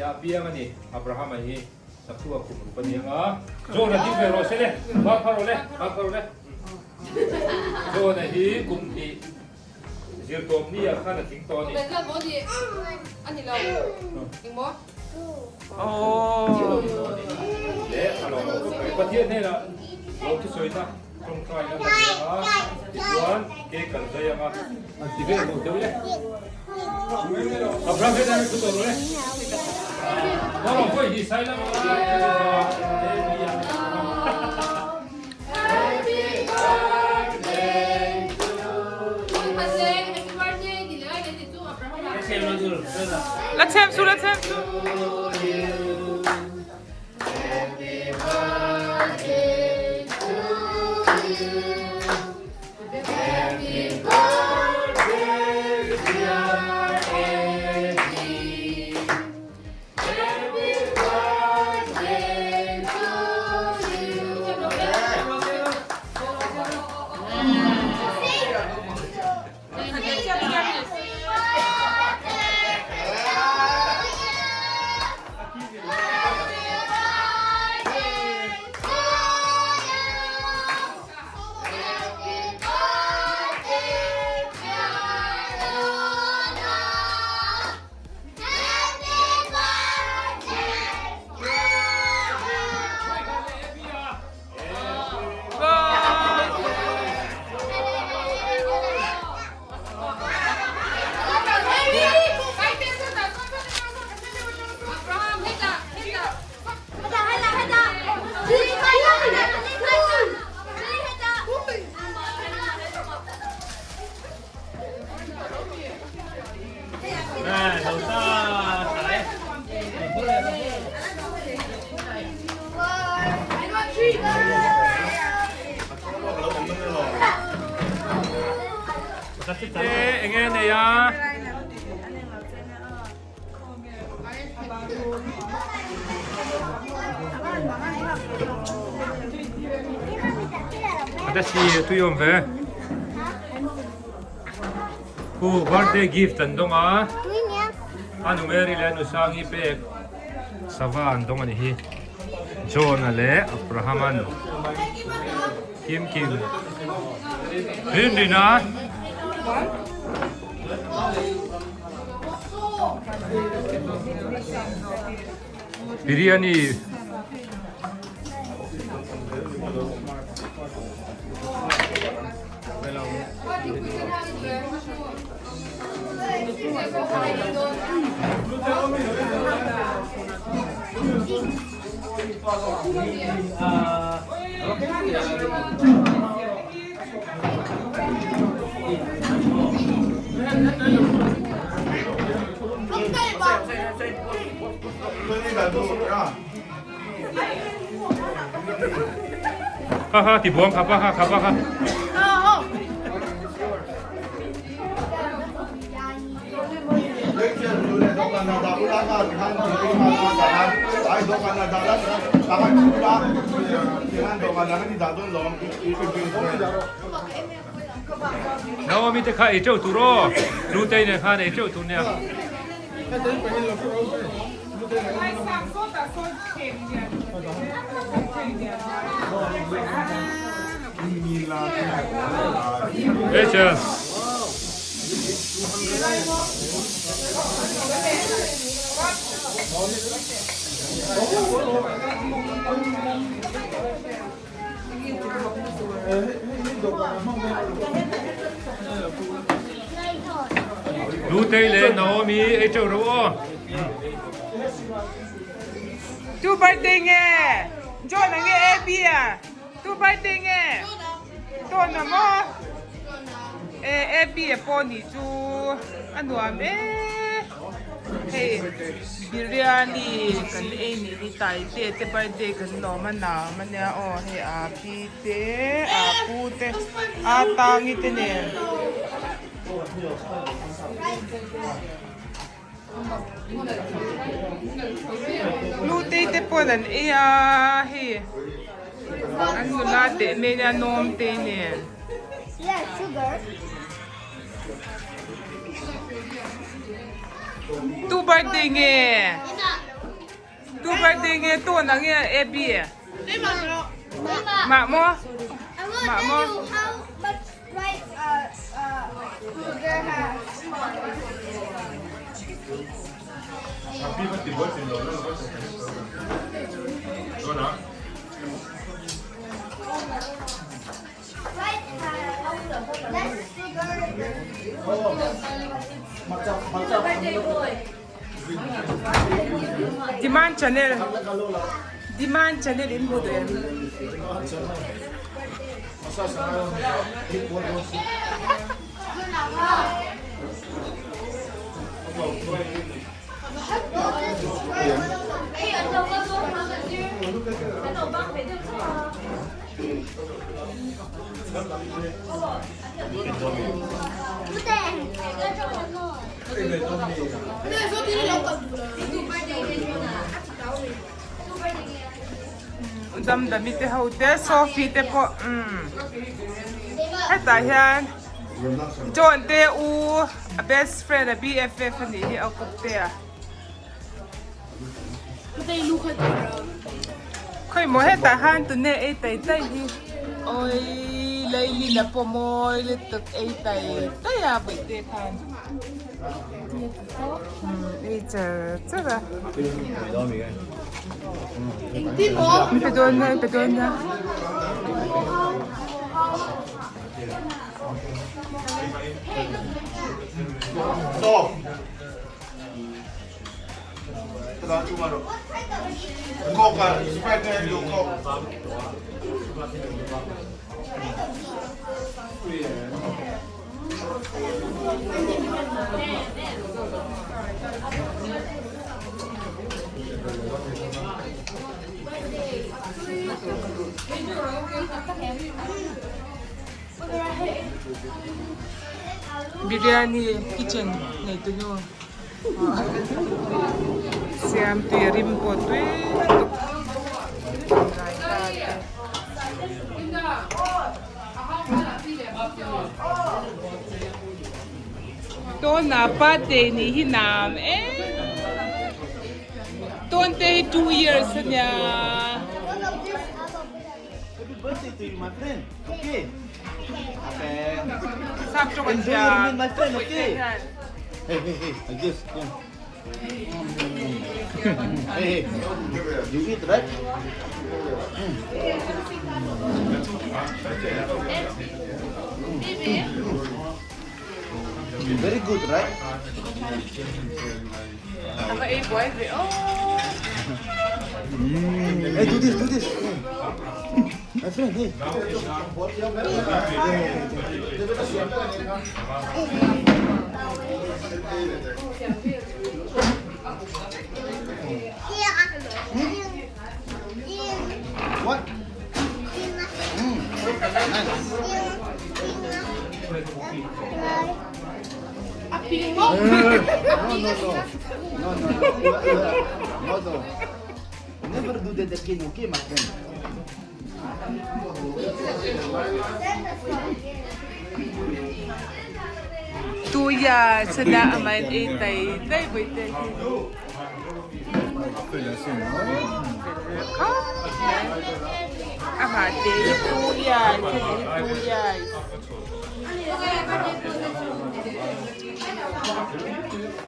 a piang a ni. Abrahama hi Naktua kum ruk a ni ang a. John a ding ve rawh se le. Bang kha rawh le. Bang kha rawh le. John a hi kum hnih zirtawp ni ah khan a tling tawh a ni. Le a lawm lo khawp mai. Pathian hnenah lawmthusawina tawngtaina kan nei ang a, tichuan cake kan zai ang a. An ti vel lo deuh le. Abraham hetah hian thu tawh rawh le. Mawlawm pawh hi sai lam La chem su la chem su. Enge nei a? Ata si tui awm ve. Pu birthday gift an dawng a. A nu Mary leh a nu Sangi pek sava an dawng a ni hi. John-a leh Abraham-a'n Kim Kim Rinrina Biryani Kha kha ti buang kha pa kha kha pa kha. Naomi te kha ei teuh tur aw. Nutei nen khan ei teuh tur nia. Rachel. Nutei leh Naomi ei teuh rawh aw. Tu birthday nge? John a nge Abby a? Tu birthday nge? John a maw? E Abby a pawh nih chu a nuam e. Hei biryani kan ei nih hi Taite te birthday kan lawm a nam ania aw hei a pi te a pu te a tangi te nen. Nutei te pawn an ei a hei an nula teh mai ania Nawmtei nen. Tu birthday nge? Tu birthday nge Tawna nge Abby a? Mah maw? Mah maw? Demand channel Demand channel in hmu duh em? Damdami te ho te Sophie te pawh umm hetah hian John te u a best friend a BFF a nih hi a kawp te a. Khawimaw hetah khan tune ei tai tai hi awii leilin a pawh mawi lutuk ei tai tai a bawihte khan ei char char a pe dawn na pe dawn na. Biryani kitchen nei tu nu. Siam tui a rim pawh tui lutuk raita te. Tawna birthday nih hi nam em tawn te hi 2 years ania. Happy birthday to you my friend okay Sap tawng an thiam my friend okay Hey hey hey like this yeah. Hey hey you eat right Very good right A va ei buai ve aw. Hey do this do this My friend hey. What? No, no, no. No, no, no. No, no. Never do that again, okay, my friend? Tuya sana aman ei tai tai bui te hi. Amah te hi tuya, hi tuya.